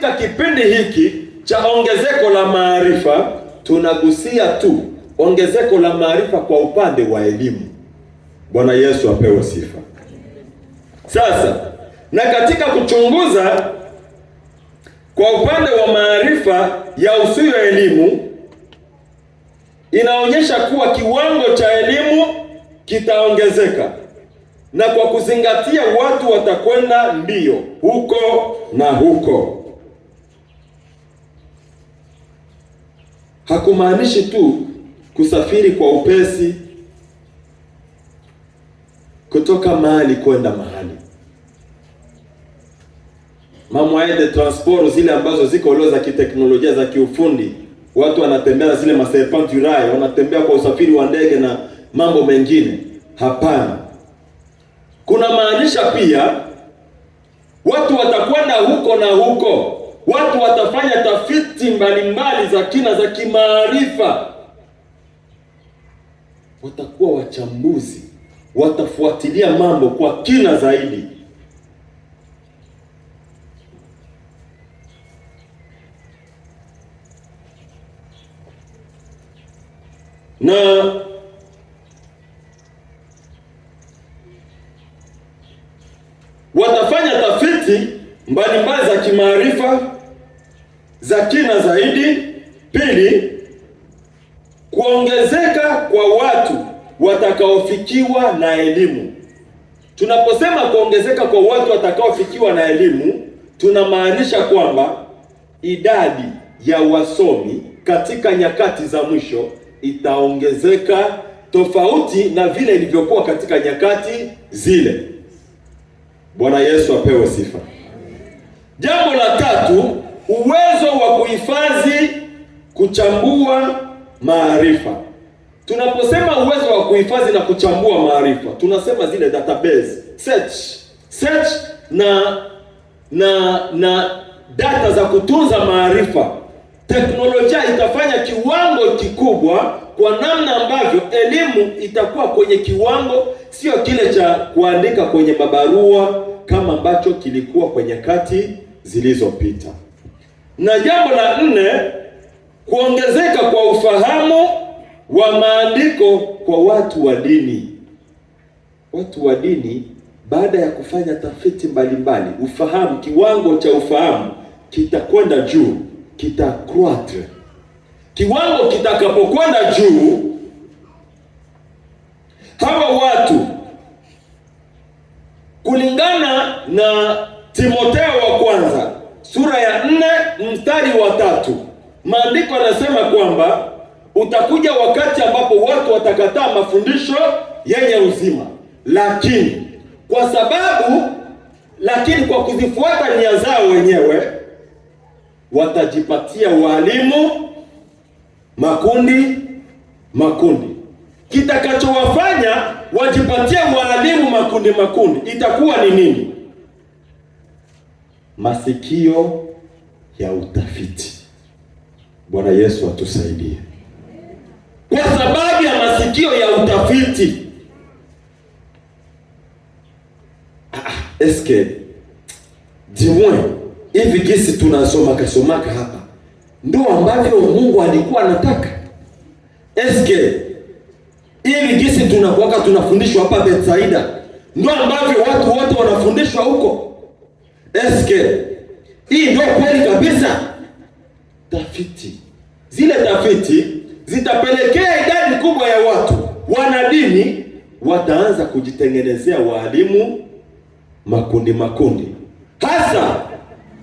Katika kipindi hiki cha ongezeko la maarifa, tunagusia tu ongezeko la maarifa kwa upande wa elimu. Bwana Yesu apewe sifa. Sasa, na katika kuchunguza kwa upande wa maarifa ya usuyo elimu, inaonyesha kuwa kiwango cha elimu kitaongezeka, na kwa kuzingatia watu watakwenda mbio huko na huko. Hakumaanishi tu kusafiri kwa upesi kutoka mahali kwenda mahali. Mamoyens de transport zile ambazo ziko leo za kiteknolojia za kiufundi, watu wanatembea na zile maserpent du rail, wanatembea kwa usafiri wa ndege na mambo mengine. Hapana, kuna maanisha pia watu watakwenda huko na huko, watu watafanya tafiti mbalimbali za kina za kimaarifa, watakuwa wachambuzi, watafuatilia mambo kwa kina zaidi. Na watafanya tafiti mbalimbali za kimaarifa za kina zaidi. Pili, kuongezeka kwa watu watakaofikiwa na elimu. Tunaposema kuongezeka kwa watu watakaofikiwa na elimu, tunamaanisha kwamba idadi ya wasomi katika nyakati za mwisho itaongezeka tofauti na vile ilivyokuwa katika nyakati zile. Bwana Yesu apewe sifa. Jambo la tatu, uwezo wa kuhifadhi, kuchambua maarifa. Tunaposema uwezo wa kuhifadhi na kuchambua maarifa, tunasema zile database search, search na data za kutunza maarifa. Teknolojia itafanya kiwango kikubwa kwa namna ambavyo elimu itakuwa kwenye kiwango sio kile cha kuandika kwenye mabarua kama ambacho kilikuwa kwenye nyakati zilizopita. Na jambo la nne, kuongezeka kwa ufahamu wa maandiko kwa watu wa dini. Watu wa dini baada ya kufanya tafiti mbalimbali, ufahamu, kiwango cha ufahamu kitakwenda juu, kitacroître. Kiwango kitakapokwenda juu, hawa watu kulingana na Timotheo wa kwanza sura ya 4 mstari wa 3, maandiko yanasema kwamba utakuja wakati ambapo watu watakataa mafundisho yenye uzima, lakini kwa sababu, lakini kwa kuzifuata nia zao wenyewe watajipatia walimu makundi makundi. Kitakachowafanya wajipatie walimu makundi makundi itakuwa ni nini? Masikio ya utafiti. Bwana Yesu atusaidie. Kwa sababu ya masikio ya utafiti, eske dimwe hivi gisi tunasoma kasomaka hapa ndio ambavyo Mungu alikuwa anataka? Eske hivi gisi tunakuwaka tunafundishwa hapa Betsaida ndio ambavyo watu wote wanafundishwa huko? Eske hii ndio kweli kabisa? Tafiti zile tafiti zitapelekea idadi kubwa ya watu wanadini wataanza kujitengenezea walimu makundi makundi, hasa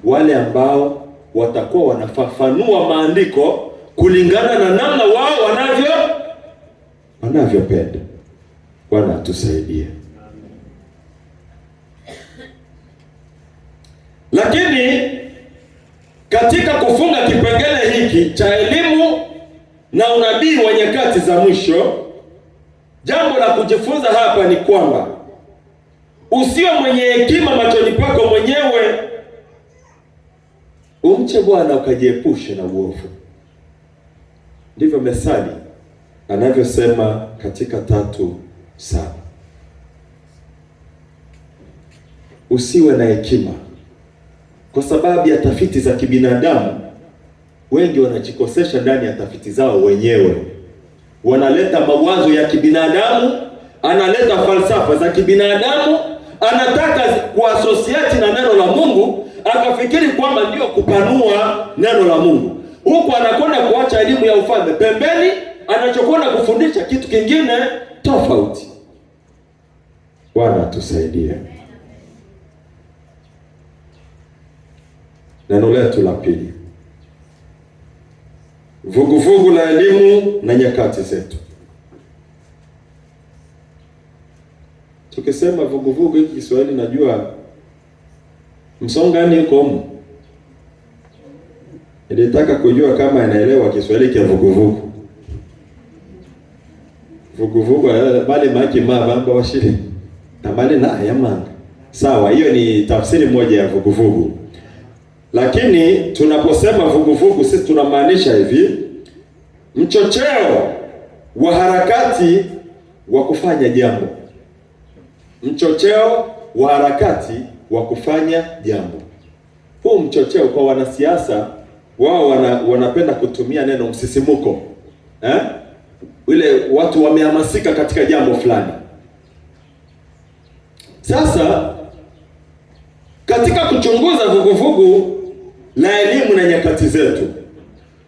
wale ambao watakuwa wanafafanua maandiko kulingana na namna wao wanavyopenda. Bwana atusaidie. Lakini katika kufunga kipengele hiki cha elimu na unabii wa nyakati za mwisho, jambo la kujifunza hapa ni kwamba usiwe mwenye hekima machoni pako mwenyewe, umche Bwana ukajiepushe na uovu. Ndivyo Methali anavyosema katika 3:7. Usiwe na hekima, Kwa sababu ya tafiti za kibinadamu, wengi wanajikosesha ndani ya tafiti zao wenyewe. Wanaleta mawazo ya kibinadamu, analeta falsafa za kibinadamu, anataka kuasosieti na neno la Mungu, akafikiri kwamba ndio kupanua neno la Mungu, huku anakwenda kuacha elimu ya ufalme pembeni, anachokwenda kufundisha kitu kingine tofauti. Bwana tusaidie. Neno letu la pili, vuguvugu la elimu na nyakati zetu. Tukisema vuguvugu hiki Kiswahili, najua msongani yuko humu. Nilitaka kujua kama anaelewa Kiswahili cha vuguvugu. Vuguvugu bali maki mabamba washiri tamali na yamanga. Sawa, hiyo ni tafsiri moja ya vuguvugu. Lakini tunaposema vuguvugu sisi tunamaanisha hivi: mchocheo wa harakati wa kufanya jambo. Mchocheo wa harakati wa kufanya jambo. Huu mchocheo kwa wanasiasa wao wanapenda kutumia neno msisimuko, eh? Ile watu wamehamasika katika jambo fulani. Sasa katika kuchunguza vuguvugu la elimu na nyakati zetu,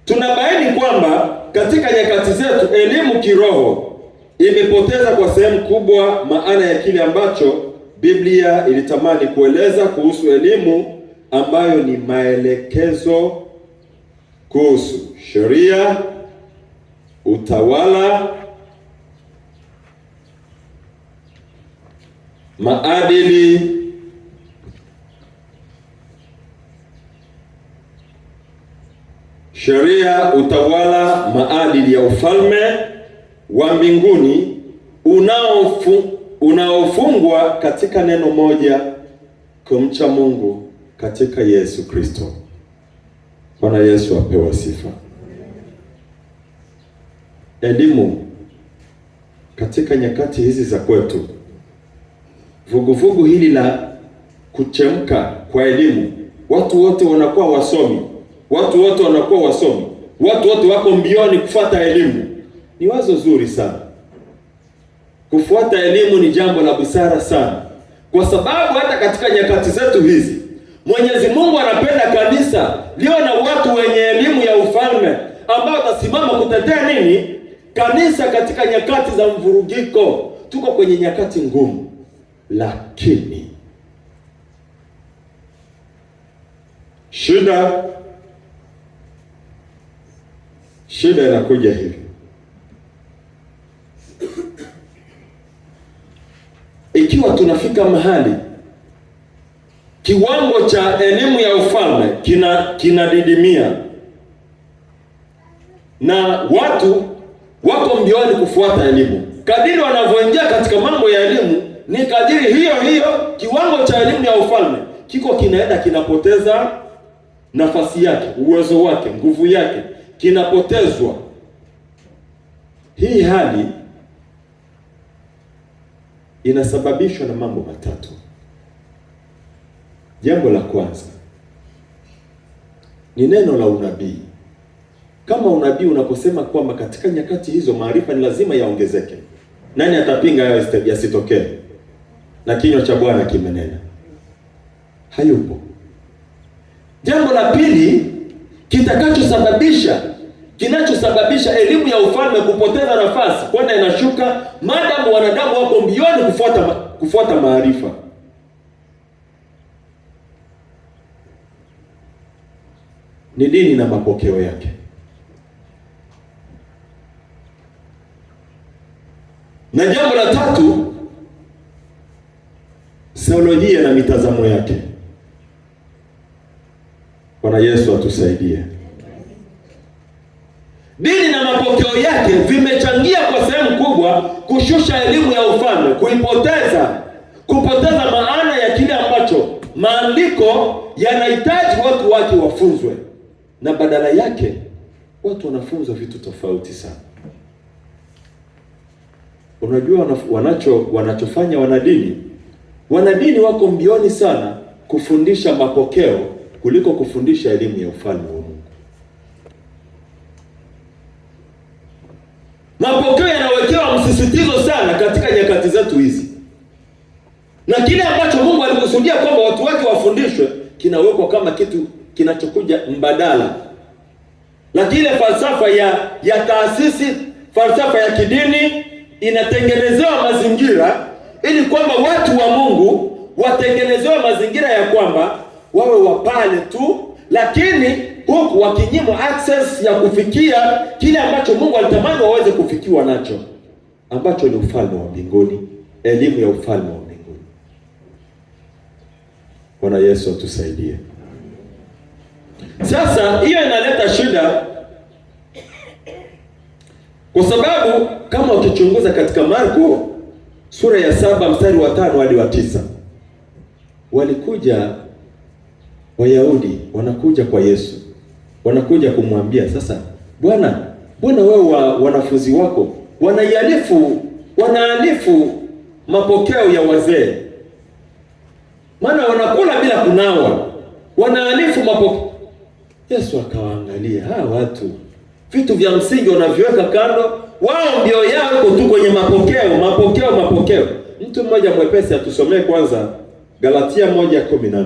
tunabaini kwamba katika nyakati zetu elimu kiroho imepoteza kwa sehemu kubwa maana ya kile ambacho Biblia ilitamani kueleza kuhusu elimu, ambayo ni maelekezo kuhusu sheria, utawala, maadili, sheria, utawala, maadili ya ufalme wa mbinguni unaofungwa katika neno moja, kumcha Mungu katika Yesu Kristo. Bwana Yesu apewe sifa. Elimu katika nyakati hizi za kwetu, vuguvugu hili la kuchemka kwa elimu, watu wote wanakuwa wasomi, watu wote wanakuwa wasomi, watu wote wako mbioni kufuata elimu. Ni wazo zuri sana. Kufuata elimu ni jambo la busara sana, kwa sababu hata katika nyakati zetu hizi Mwenyezi Mungu anapenda kanisa liwe na watu wenye elimu ya ufalme ambao watasimama kutetea nini? Kanisa katika nyakati za mvurugiko. Tuko kwenye nyakati ngumu, lakini shida inakuja hivi. Ikiwa tunafika mahali kiwango cha elimu ya ufalme kinadidimia na watu wako mbioni kufuata elimu, kadiri wanavyoingia katika mambo ya elimu ni kadiri hiyo hiyo kiwango cha elimu ya ufalme kiko kinaenda kinapoteza nafasi yake, uwezo wake, nguvu yake kinapotezwa. Hii hali inasababishwa na mambo matatu. Jambo la kwanza ni neno la unabii. Kama unabii unaposema kwamba katika nyakati hizo maarifa ni lazima yaongezeke, nani atapinga hayo yasitokee? Na kinywa cha Bwana kimenena, hayupo. Jambo la pili kinachosababisha elimu ya ufalme kupoteza nafasi, kwenda inashuka, maadamu wanadamu wako mbioni kufuata maarifa, ni dini na mapokeo yake. Na jambo la tatu, theolojia na mitazamo yake. Bwana Yesu atusaidie. Dini na mapokeo yake vimechangia kwa sehemu kubwa kushusha elimu ya ufalme, kuipoteza, kupoteza maana ya kile ambacho maandiko yanahitaji watu wake wafunzwe, na badala yake watu wanafunzwa vitu tofauti sana. Unajua wanachofanya wanadini, wanadini wako mbioni sana kufundisha mapokeo kuliko kufundisha elimu ya ufalme wa Mungu. Mapokeo yanawekewa msisitizo sana katika nyakati zetu hizi, na kile ambacho Mungu alikusudia kwamba watu wake wafundishwe kinawekwa kama kitu kinachokuja mbadala. Lakini ile falsafa ya taasisi, falsafa ya kidini inatengenezewa mazingira ili kwamba watu wa Mungu watengenezewe mazingira ya kwamba wawe wapale tu, lakini huku wakinyimwa access ya kufikia kile ambacho Mungu alitamani waweze kufikiwa nacho, ambacho ni ufalme wa mbinguni, elimu ya ufalme wa mbinguni. Bwana Yesu atusaidie. Sasa hiyo inaleta shida, kwa sababu kama ukichunguza katika Marko sura ya 7 mstari wa 5 hadi wa 9, walikuja Wayahudi wanakuja kwa Yesu, wanakuja kumwambia sasa, Bwana, mbona wewe wanafunzi wako wanaalifu mapokeo ya wazee, maana wanakula bila kunawa, wanaalifu mapokeo. Yesu akawaangalia hawa watu, vitu vya msingi wanaviweka kando, wao ndio yao iko tu kwenye mapokeo, mapokeo, mapokeo. Mtu mmoja mwepesi atusomee kwanza Galatia 1:14.